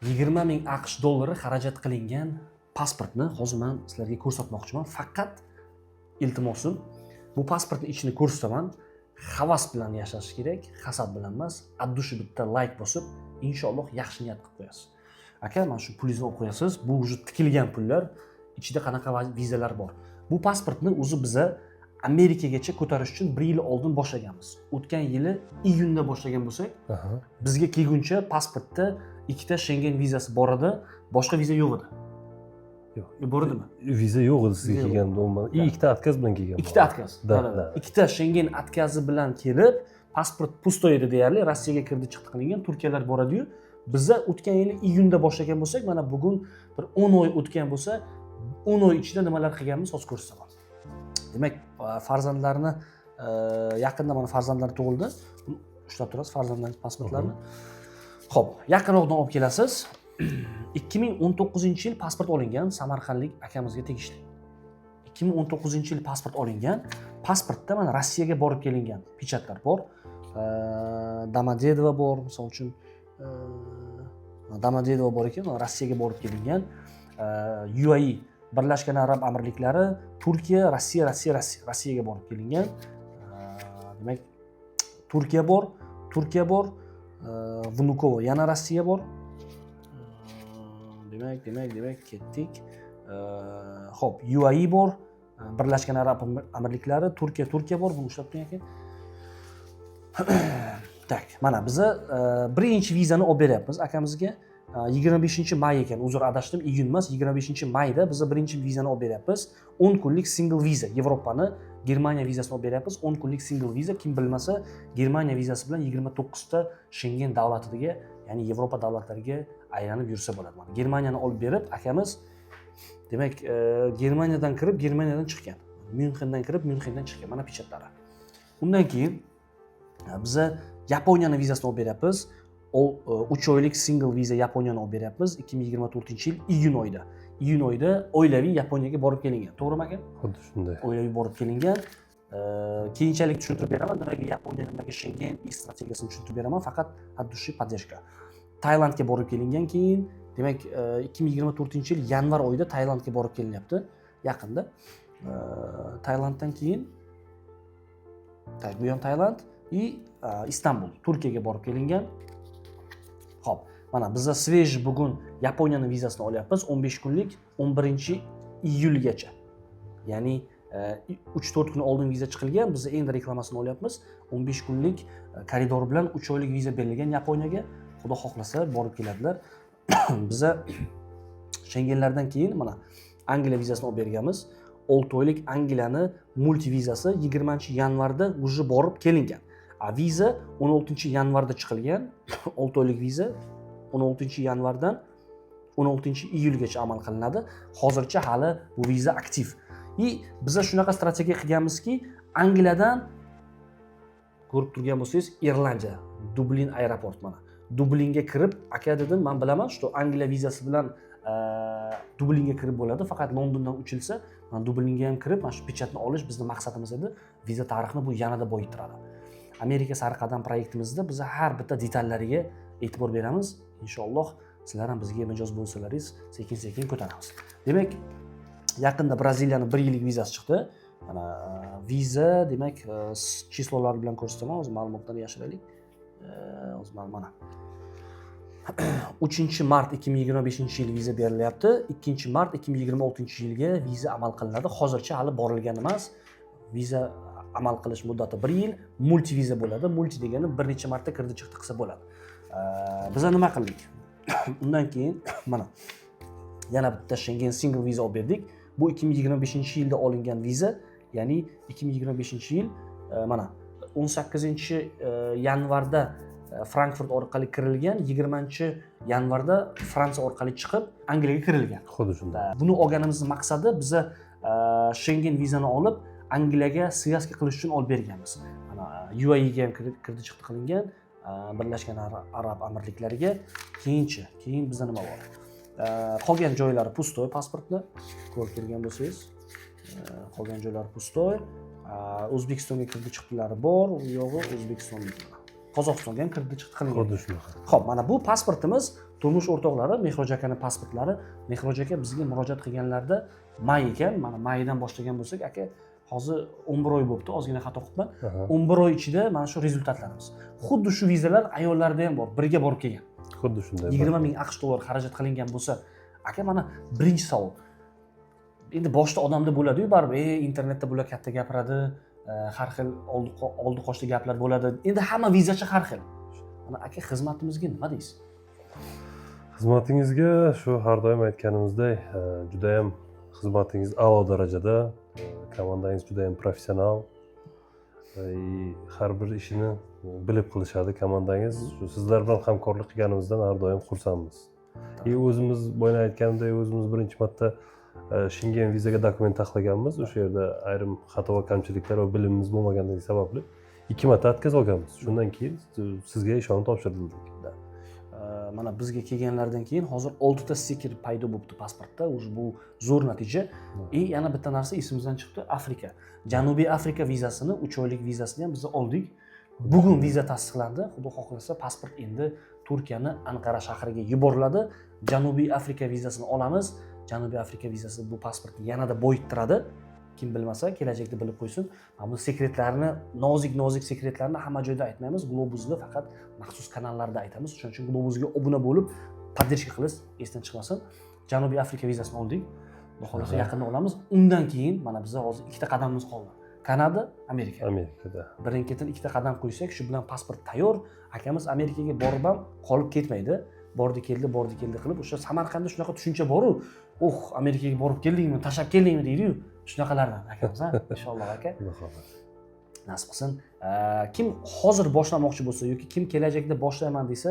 20 000 AQSh dollari xarajat qilingan pasportni hozir man sizlarga ko'rsatmoqchiman. Faqat iltimosim, bu pasportni ichini ko'rsataman, havas bilan yashash kerak, hasad bilan emas. От души bitta layk bosib, inshaalloh, yaxshi niyat qilib qo'yasiz. Aka, mana shu pulingizni olib qo'yasiz. Bu уже tikilgan pullar, ichida qanaqa vizalar bor. Bu pasportni o'zi biza Amerikagacha ko'tarish uchun bir yil oldin boshlaganmiz. O'tgan yili iyunda boshlagan bo'lsak, bizga kelguncha pasportda ikkita Shengen vizasi bor edi, boshqa viza yo'q edi. Yo'q. Bor edimi? Viza yo'q edi sizga Viza yo'q. kelganda umuman. И ikkita отказ bilan kelgan. Ikkita отказ. Да. Ikkita Shengen отказ i bilan kelib, pasport пустой edi deyarli. Rossiyaga kirdi chiqdi qilingan, Turkiyalar boradiyu. Biza o'tgan yili iyunda boshlagan bo'lsak, mana bugun bir 10 oy o'tgan bo'lsa, 10 oy ichida nimalar qilganmiz, hozir ko'rsataman. Demak, farzandlarni, yaqinda mana farzandlar tug'ildi. Buni ushlab turasiz, farzandlarni pasportlarini. Ho'p, yaqinroqdan olib kelasiz. 2019 yil pasport olingan, samarqandlik akamizga tegishli. 2019 yil pasport olingan. Pasportda mana Rossiyaga borib kelingan печать lar bor. Domodedovo bor, misol uchun, Domodedovo bor ekan, mana Rossiyaga borib kelingan. UAE, Birlashgan Arab Amirliklari, Turkiya, Rossiya, Rossiya, Rossiya, Rossiyaga borib kelingan. Demak, Turkiya bor, Turkiya bor, Vnukovo, yana Rossiya bor. Demak, ketdik. Ho'p, UAE bor, Birlashgan Arab Amirliklari, Turkiya, Turkiya bor. Buni ushlab turing, aka. Так, mana biza birinchi vizani olib beryapmiz akamizga. 25 may ekan, uzr, adashdim, iyun emas, 25 mayda biza birinchi vizani olib beryapmiz. 10 kunlik single viza, Yevropani, Germaniya vizasini olib beryapmiz. 10 kunlik single viza. Kim bilmasa, Germaniya vizasi bilan 29 ta Shengen davlatiga, ya'ni Yevropa davlatlariga aylanib yursa bo'ladi. Mana Germaniyani olib berib akamiz, demak, Germaniyadan kirib, Germaniyadan chiqqan, Myunxendan kirib, Myunxendan chiqqan. Mana печать lari. Undan keyin biza Yaponiyani vizasini olib beryapmiz. 3 oylik single viza, Yaponiyani olib beryapmiz 2024 yil iyun oyida. Iyun oyida oilaviy Yaponiyaga borib kelingan, to'g'rimi, aka? Xuddi shunday. Oilaviy borib kelingan. Keyinchalik tushuntirib beraman nimaga Yaponiya, nimaga Shengen strategiyasini tushuntirib beraman. Faqat от души поддержка. Tailandga borib kelingan keyin. Demak, 2024 yil yanvar oyida Tailandga borib kelinyapti yaqinda. Tailanddan keyin, так, bu ham Tailand и Istanbul, Turkiyaga borib kelingan. Ho'p, mana biza свежий bugun Yaponiyani vizasini olyapmiz, 15 kunlik, 11 iyulgacha, ya'ni 3-4 kun oldin viza chiqilgan, biz endi reklamasini olyapmiz. 15 kunlik koridor bilan 3 oylik viza berilgan Yaponiyaga. Xudo xohlasa, borib keladilar. Biza Shengenlardan keyin mana Angliya vizasini olib berganmiz. 6 oylik Angliyani multi vizasi 20 yanvarda уже borib kelingan, a viza 16 yanvarda chiqilgan. 6 oylik viza 16 yanvardan 16 iyulgacha amal qilinadi. Hozircha hali bu viza aktiv. И biza shunaqa strategiya qilganmizki, Angliyadan, ko'rib turgan bo'lsangiz, Irlandiya, Dublin aeroport, mana Dublinga kirib, aka, dedim, man bilaman, что Angliya vizasi bilan Dublinga kirib bo'ladi, faqat Londondan uchilsa. Mana Dublinga ham kirib, mana shu печать ni olish bizni maqsadimiz edi. Viza tarixini bu yanada boyittiradi. Amerika sari qadam proyektimizda biz har bitta detallariga e'tibor beramiz. Inshaalloh, sizlar ham bizga mijoz bo'lsalaringiz, sekin sekin ko'taramiz. Demak, yaqinda Braziliyani bir yillik vizasi chiqdi. Mana viza, demak, число lar bilan ko'rsataman hozir, ma'lumotlarni yashiraylik. Hozir mana 3 mart 2025 yil viza berilyapti, 2 mart 2026 yilga viza amal qilinadi. Hozircha hali borilgan emas. Viza amal qilish muddati bir yil, multi viza bo'ladi. Multi degani bir necha marta kirdi chiqdi qilsa bo'ladi. Biza nima qildik undan keyin? Mana yana bitta Shengen single viza olib berdik. Bu 2025 yilda olingan viza, ya'ni 2025 yil, mana 18 yanvarda Frankfurt orqali kirilgan, 20 yanvarda Fransiya orqali chiqib, Angliyaga kirilgan. Xuddi shunday. Buni olganimizni maqsadi, biza Shengen vizani olib, Angliyaga связка qilish uchun olib berganmiz. Mana UAEga ham kirdi chiqdi qilingan, Birlashgan Arab Amirliklariga. Keyinchi, keyin bizda nima bor? Qolgan joylari пустой pasportni, ko'rib turgan bo'lsangiz, qolgan joylari пустой. O'zbekistonga kirdi chiqdilari bor, u yog'i O'zbekistonlik. Qozog'istonga ham kirdi chiqdi qilingan. Xuddi shunaqa. Ho'p, mana bu pasportimiz, turmush o'rtoqlari Mehroj akani pasportlari. Mehroj aka bizga murojaat qilganlarida may ekan. Mana maydan boshlagan bo'lsak, aka, hozir 11 oy bo'libdi, ozgina xato qilibman. 11 oy ichida mana shu результат larimiz. Xuddi shu vizalar ayollarda ham bor, birga borib kelgan. Xuddi shunday. 20 000 AQSh dollari xarajat qilingan bo'lsa, aka, mana birinchi savol. Endi boshida odamda bo'ladiyu baribir, internetda bular katta gapiradi, har xil oldi qochdi gaplar bo'ladi. Endi hamma vizachi har xil. Mana, aka, xizmatimizga nima deysiz? Xizmatingizga shu har doim aytganimizdek, judayam xizmatingiz a'lo darajada, komandangiz judayam professional и har bir ishini bilib qilishadi komandangiz. Shu sizlar bilan hamkorlik qilganimizdan har doim xursandmiz. И o'zimiz, boya aytganimdek, o'zimiz birinchi marta Shengen vizaga dokument taxlaganmiz. O'sha yerda ayrim xato va kamchiliklar va bilimimiz bo'lmaganligi sababli ikki marta отказ olganmiz. Shundan keyin sizga ishonib topshirildik. Mana bizga kelganlaridan keyin hozir oltita stiker paydo bo'libdi pasportda, уже bu zo'r natija. И yana bitta narsa esimizdan chiqdi: Afrika, Janubiy Afrika vizasini, 3 oylik vizasini ham biz oldik. Bugun viza tasdiqlandi. Xudo xohlasa, pasport endi Turkiyani Anqara shahriga yuboriladi. Janubiy Afrika vizasini olamiz. Janubiy Afrika vizasi bu pasportni yanada boyittiradi. Kim bilmasa, kelajakda bilib qo'ysin. Mana bu секрет larni, nozik nozik секрет larni hamma joyda aytmaymiz, Globusda faqat maxsus kanallarda aytamiz. Shuning uchun Globusga obuna bo'lib, поддержка qilish esdan chiqmasin. Janubiy Afrika vizasini oldik, xudo xohlasa, yaqinda olamiz. Undan keyin mana biza hozir ikkita qadamimiz qoldi: Kanada, Amerika. Amerikada. Birin ketin ikkita qadam qo'ysak, shu bilan pasport tayyor. Akamiz Amerikaga borib ham qolib ketmaydi, bordi keldi, bordi keldi qilib. O'sha Samarqandda shunaqa tushuncha boru, "Oh, Amerikaga borib keldingmi, tashlab keldingmi?" deydiyu. Shunaqalardan akamiz, a, inshaalloh, aka. Xudo xohlasa. Nasib qilsin. Kim hozir boshlamoqchi bo'lsa yoki kim kelajakda boshlayman desa,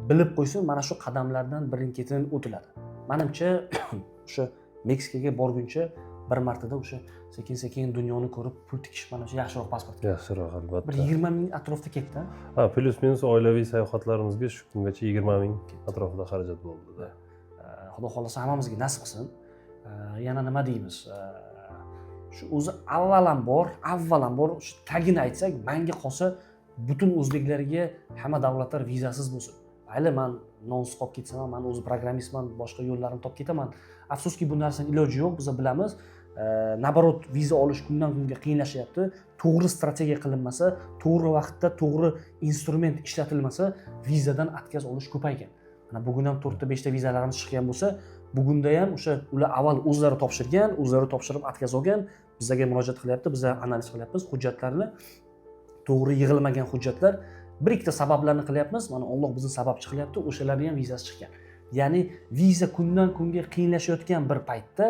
bilib qo'ysin, mana shu qadamlardan birin ketin o'tiladi. Manimcha, o'sha Meksikaga borguncha bir martada o'sha sekin sekin dunyoni ko'rib, pul tikish, manimcha, yaxshiroq pasportga. Yaxshiroq, albatta. Bir 20 000 atrofida ketdi. Ha, плюс минус oilaviy sayohatlarimizga shu kungacha 20 000 atrofida xarajat bo'ldi. Xudo xohlasa, hammamizga nasib qilsin. Yana nima deymiz? Shu o'zi avvalambor shu tagini aytsak, manga qolsa, butun o'zbeklarga hamma davlatlar vizasiz bo'lsin. Mayli, man nonsiz qolib ketsam ham, man o'zi programmistman, boshqa yo'llarimni topib ketaman. Afsuski, bu narsani iloji yo'q, biz bilamiz. Наоборот, viza olish kundan kunga qiyinlashyapti. To'g'ri strategiya qilinmasa, to'g'ri vaqtda to'g'ri instrument ishlatilmasa, vizadan отказ olish ko'paygan. Mana bugun ham to'rtta, beshta vizalarimiz chiqqan bo'lsa, bugunda ham o'sha ular avval o'zlari topshirgan, o'zlari topshirib отказ olgan, bizlarga murojaat qilyapti, biza analiz qilyapmiz hujjatlarni. To'g'ri yig'ilmagan hujjatlar, bir ikkita sabablarni qilyapmiz. Mana Alloh bizni sababchi qilyapti, o'shalarni ham vizasi chiqqan. Ya'ni viza kundan kunga qiyinlashayotgan bir paytda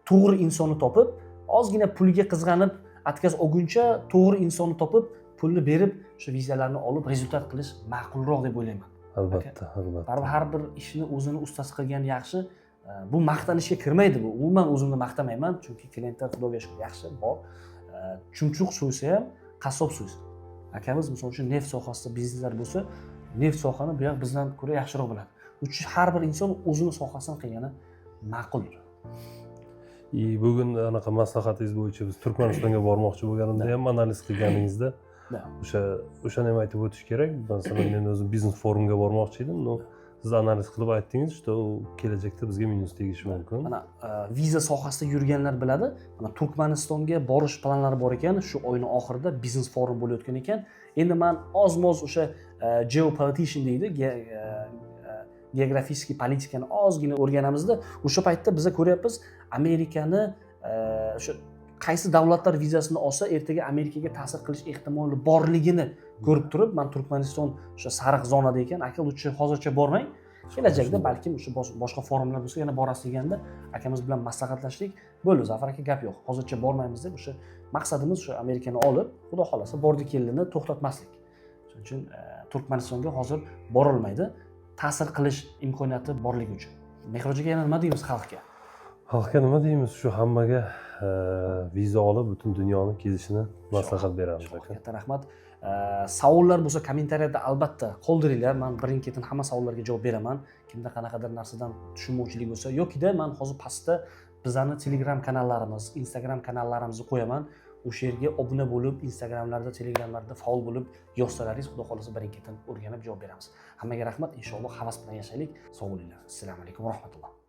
to'g'ri insonni topib, ozgina pulga qizg'anib отказ olguncha, to'g'ri insonni topib, pulni berib, o'sha vizalarni olib, результат qilish ma'qulroq deb o'ylayman. Albatta, albatta. Baribir har bir ishni o'zini ustasi qilgan yaxshi. Bu maqtanishga kirmaydi, bu umuman o'zimni maqtamayman, chunki klientlar, xudoga shukur, yaxshi bor. Chumchuq so'ysa ham qassob so'ysin. Akamiz, misol uchun, neft sohasida bizneslar bo'lsa, neft sohani bu yoq bizdan ko'ra yaxshiroq biladi. Uchun har bir inson o'zini sohasini qilgani ma'qul. И bugun anaqa maslahatingiz bo'yicha biz Turkmanistonga bormoqchi bo'lganimda ham analiz qilganingizda o'shani ham aytib o'tish kerak. Masalan, men o'zim biznes forumga bormoqchi edim, но siz analiz qilib aytdingiz, что u kelajakda bizga minus tegishi mumkin. Mana viza sohasida yurganlar biladi. Mana Turkmanistonga borish planlari bor ekan, shu oyni oxirida biznes forum bo'layotgan ekan. Endi man oz moz o'sha geopolitician deydi, geografический politikani ozgina o'rganamizda. O'sha paytda biza ko'ryapmiz Amerikani, o'sha qaysi davlatlar vizasini olsa, ertaga Amerikaga ta'sir qilish ehtimoli borligini ko'rib turib, man Turkmaniston o'sha sariq zonada ekan, aka, лучше hozircha bormang, kelajakda balkim o'sha boshqa forumlar bo'lsa, yana borasiz deganda, akamiz bilan maslahatlashdik. "Bo'ldi, Zafar aka, gap yo'q, hozircha bormaymiz", deb. O'sha maqsadimiz o'sha Amerikani olib, xudo xohlasa, bordi keldini to'xtatmaslik. Shuning uchun Turkmanistonga hozir borolmaydi, ta'sir qilish imkoniyati borligi uchun. Mehroj aka, yana nima deymiz xalqqa? Xalqqa nima deymiz? Shu hammaga viza olib, butun dunyoni kezishini maslahat beramiz, aka. Katta rahmat. Savollar bo'lsa, kommentariyada albatta qoldiringlar. Man birin ketin hamma savollarga javob beraman. Kimda qanaqadir narsadan tushunmovchilik bo'lsa, yokida man hozir pastda bizani Telegram kanallarimiz, Instagram kanallarimizni qo'yaman. O'sha yerga obuna bo'lib, Instagramlarda, Telegramlarda faol bo'lib yozsalaringiz, xudo xohlasa, birin ketin o'rganib javob beramiz. Hammaga rahmat, inshaalloh, havas bilan yashaylik. Sog' bo'linglar. Assalomu alaykum va rahmatulloh.